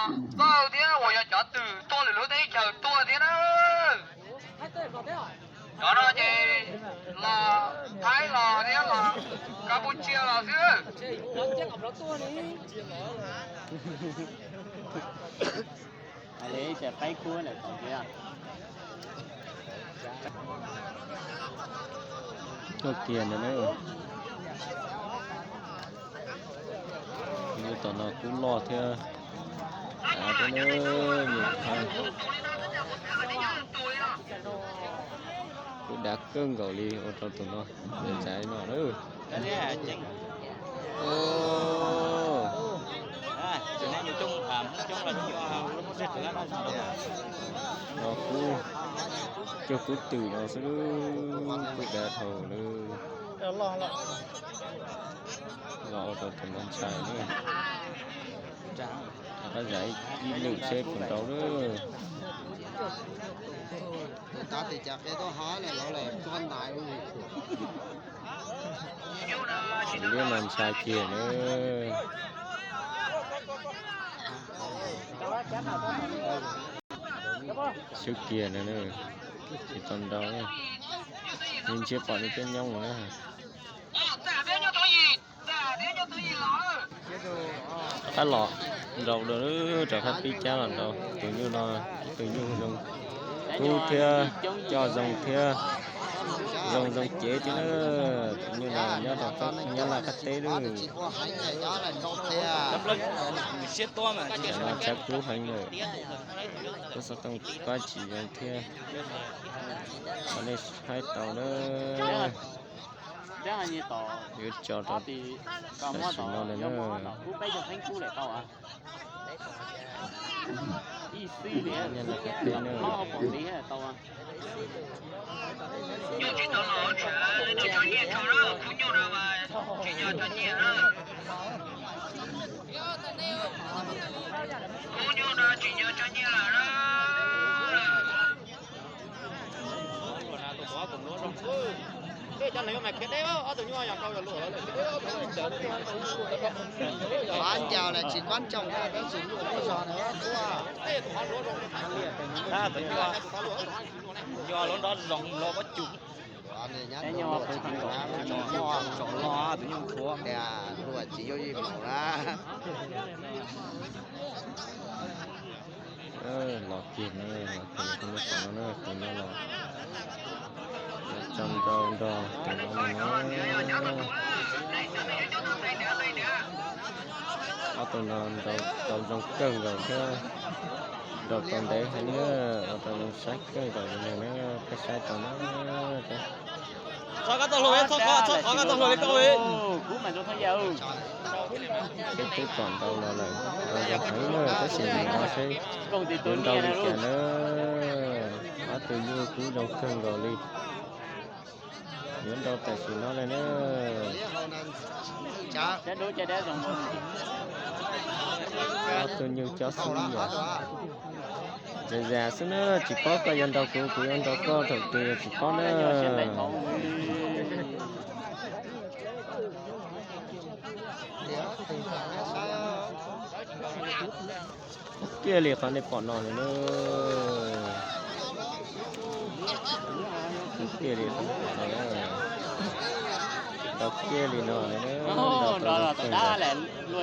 Txawj thiab uas yog cov twm tuaj lwm lub teb chaws tuaj thiab na. Cov no ces los Thaib los thiab los Campuchia los xwb. Tuaj kiag ntawd na. Tom no kub loj thiab av thiab na, nws kub dav kawg nkaus li ua rau tus no ntxaiv no na. No kub cog kub twm no xwb, kub dav dhau lawm. Los ua rau tus no ntshai na. Rov qab zam ib lwm seb puas nrau lawm. Tus liab no ntshai kiag na. Swb kiag na, tsis tau nrau, yeej ntsiab pom nws peb nyooj na. Rov qab los nrau, rov qab pib cab los nrau. Tus nyuj no, tus nyuj zoo kub thiab, coj zoo thiab, zoo zoo cev thiab na. Tus nyuj no nyob rau Nyab Laj qab teb lawm. Tshav kub heev lawm, kub xov tooj pab tsis zoo thiab. Qhov nej saib tau na, yuav tso rau tam sim no lawm na. Nyab Laj qab teb na. Pab ncaus los tsis pab ntsoog, tab sis luaj muaj zog na. Nco lub nrob zoo los pob cus. Tsom loj tus nyuj tshuav. Luaj tsis yuav yij maum na. Los kiag na, los kiag tus nyuj tom no na, tus no los tso nrau nrog tus no na. Ob tug no nrau tau zoo kawg nkaus thiab, nrau tau ntev heev na, ua rau zoo saib kawg nkaus li na, peb saib tau na. Txhob koj tau hluas, txhob koj tau hluas li koj. Peb twb pom nrau los lawm, nrau zoo heev na, tab sis nim no seb yuav nrau li cas na. Ob tug nyuj kub zoo kawg nkaus li. Yuav nrau tam sim no lawm na. Ob tug nyuj cob xwb yom. Zam zam xwb na, tsis paub koj yuav nrau kuv, kuv yuav nrau koj thaum twg tsis paub na. Kiag li qhov nej pom no na. Kiag li qhov nej pom no na. Nrau kiag li no na. Nrau tau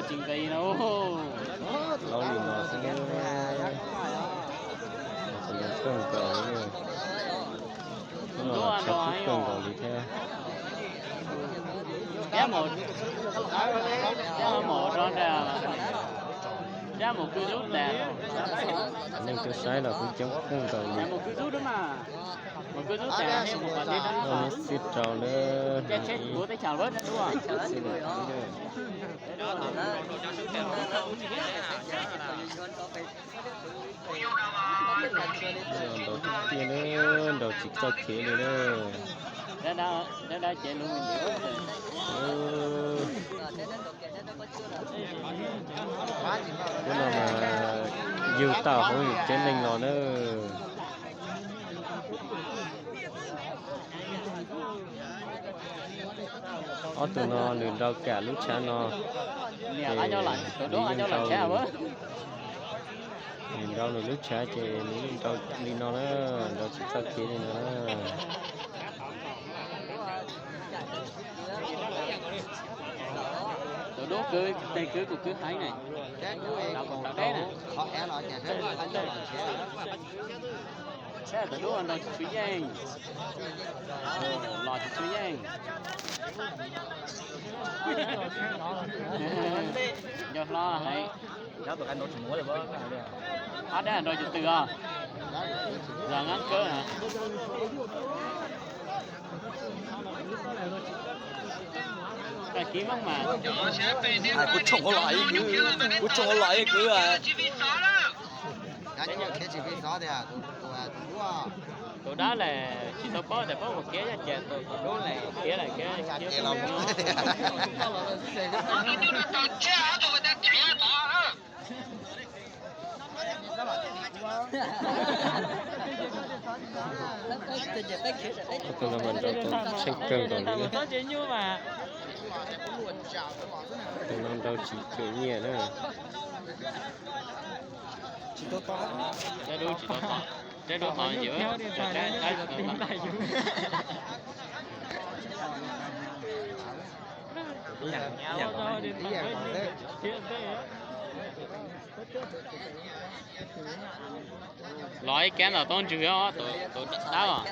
zoo kawg nkaus. Laub li no xwb. Nrau tau zoo kawg nkaus li. Hnub no los tshav kub kawg nkaus li thiab. Neeg tuaj saib los kuj coob kawg nkaus li. Muaj hnub xiab rau na, hnub ib, hnub ib txij li hnub ib na. Nrau tiag tiag na, nrau tsis txoj kev li na. Hnub no mas yug tau hauv yus tsev neeg los na. Ob tug no nws nrau kam lub tshav no, ces nws yeej nrau li. Nrau nws lub tshav ces nws yeej nrau li no na, nrau tsis txoj kev li no na. Tus dub kwv, tes kwv kuv kwv heev ne. Los kom tau deb na. Tus dub nrau tsis tshua yeej. Los tsis tshua yeej. Nco hlo heev. Ob dab nrau cov twg os? Zog ngab kawg na. Tag kis mob mas. Kuv tshoom ua los ib kwv, kuv tshoom ua los ib kwv. Tus dab lawm tsis tau paub tias paub mus kiab yog cas, tus dub lawm kiab lawm kiab. Tus no mas nrau tau tsheej kawg nkaus li. Tus no nrau tsis cum nyiaj na. Tsis tau tom, tsis tau tom, tsis tau tom. Los ib kab ntawm toob ntswg os, tus dab os.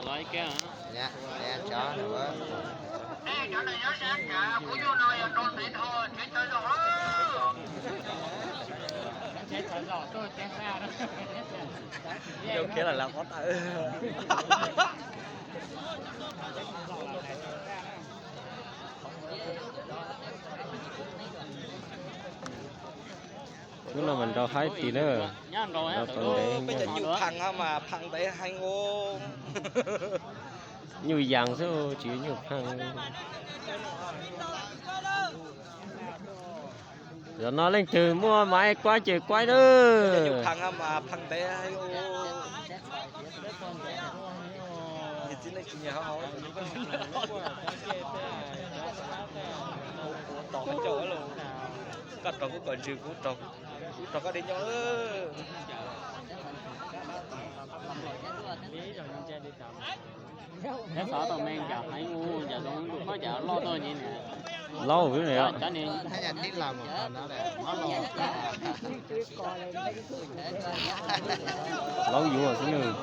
Los ib kab. Yau khiav lawm lawv qhov tawm. Lub no mas nrau haib tiag na. Nrau tau ntev. Peb cov nyuj phaas mas phaas ntev heev os. Nyuj yaas xwb tsis yog nyuj phaas. Zaum no leej twg muaj maiv kuaib ces kuaib na. Nyuj phaas mas phaas ntev heev os. Txiv neej tsis nyiam hauv hauv. Tos koj cauj los. Koj raug kuv kom ntsws, kuv raug, kuv raug koj dib ncaug. Nyob xov tau me ncaws heev ua ncaws zoo lub pob ncaws loj tuaj nyi niam. Laub cov ni. Laub yuav xwb nws.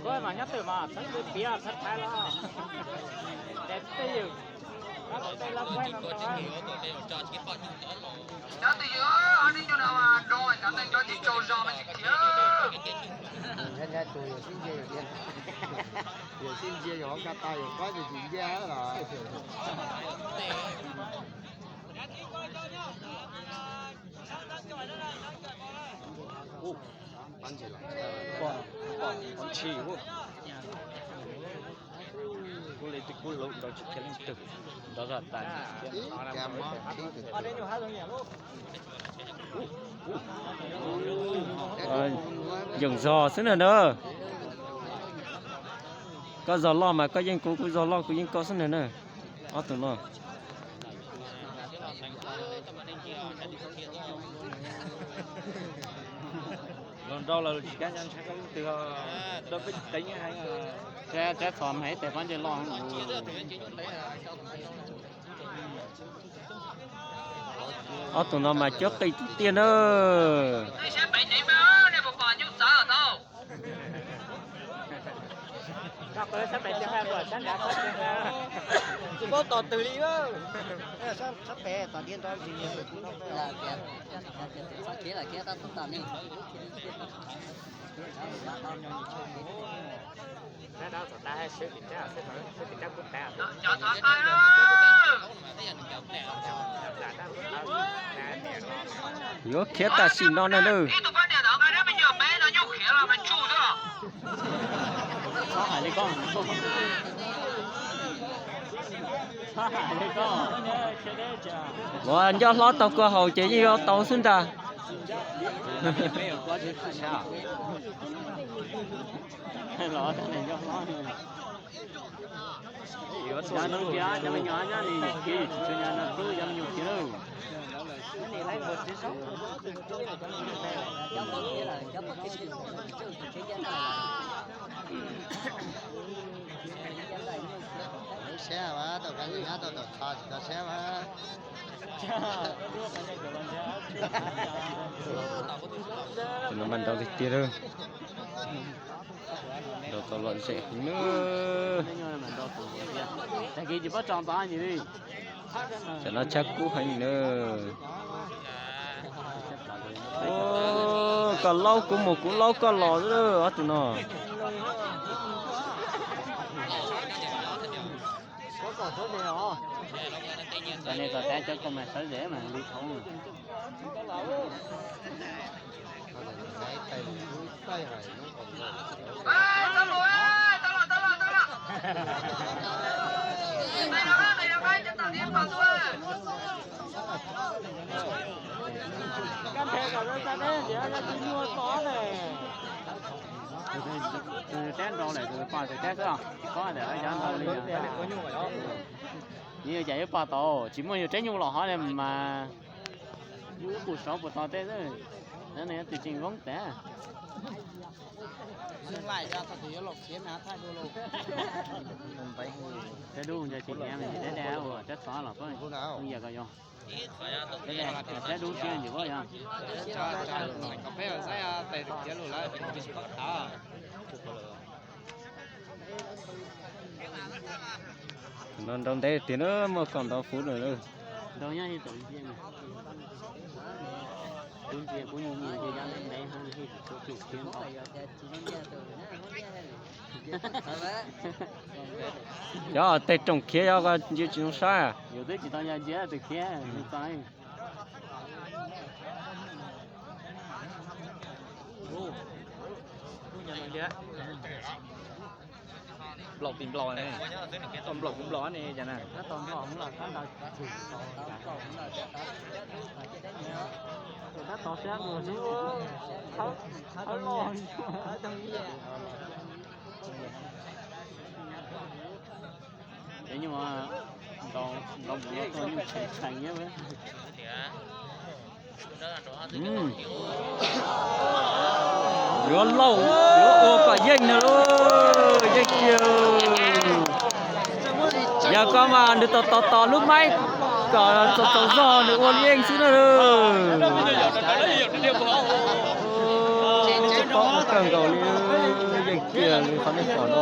Koj mas nyob twg mas txheeb twg piav txheeb thaiv los. Ces twj ywm, koj tus tej loj kuab no tau. Cov twj ywm, ob hnub no mas nroo cov neeg cov tsis tsaug zog mas tsis khiav. Tus yawm sib ntsia, yawm sib ntsia yog hauv ka tau yawm kuab tus tsis ntsia los. Kuv li kuv lub nrau tsis khiav leej twg, nrau zog tas. Yeem zog xwb na na. Koj zog loj mas koj yeej kuv, kuv zog loj kuv yeej koj xwb na na. Ob tug no. Los nrau lawm tsis kav ntshai koj leej twg, rau peb teev heev. Tsab txhom heev tes pob ntseg loj. Ob tug no mas cuab qis tiag tiag na. Tsis paub tos twg li. Cov thov txhais, cov thov txhais. Yuav khiav tam sim no na nawb. Uas nco hlob taug koj haus ces yeej yuav tau xwb ntag. Tus no mas nrau tiag tiag lawm. Nrau tau lom zem heev na. Tam no tshab kub heev na. Koj laub kuv mus kuv laub koj los xwb ob tug no. Cov kom mas sawv zem mas li thoob. Rab nrau lawm tus poj tus rab xwb, tsis paub tias lawv cov ntau li. Nws yog cas yuav pom tau, tsis muaj yus rab nyuj los hov li mas yus ub pus saud puas tau tej xwb. Nyob no yog tus tseem voob tas. Rab dub ntshe tsis nyiam mas tsis deb deb ua rab xov los pab yam ko yog. Rab dub siab ntsis pab yog. No nrau ntev tiag na, muaj kaum ntau fuv lawm. Nrau nyob ib tsoom ntsia, kuv ntsia kuv nyiam nyiam ntsia cov ntev ntev heev, tus khiav ntau. Cov tej rooj khiav yog ntsia tsis zoo saib. Yus twb tsis tau yog ntsia tus khiav txog. Nplaum tim nplaum ne, nplaum tim nplaum ne cas na. Cov nyuj nrau mus no tuaj nyuj tshee tshee nyob. Yuav lauj, yuav ua kom yeej no lauj, yeej kiag. Yog koj mas nws tos tos tos lub maib kom txaus txaus zog nws ua yeej xwb na. Paub kawg nkaus li, yeej kiag li qhov nej pom no.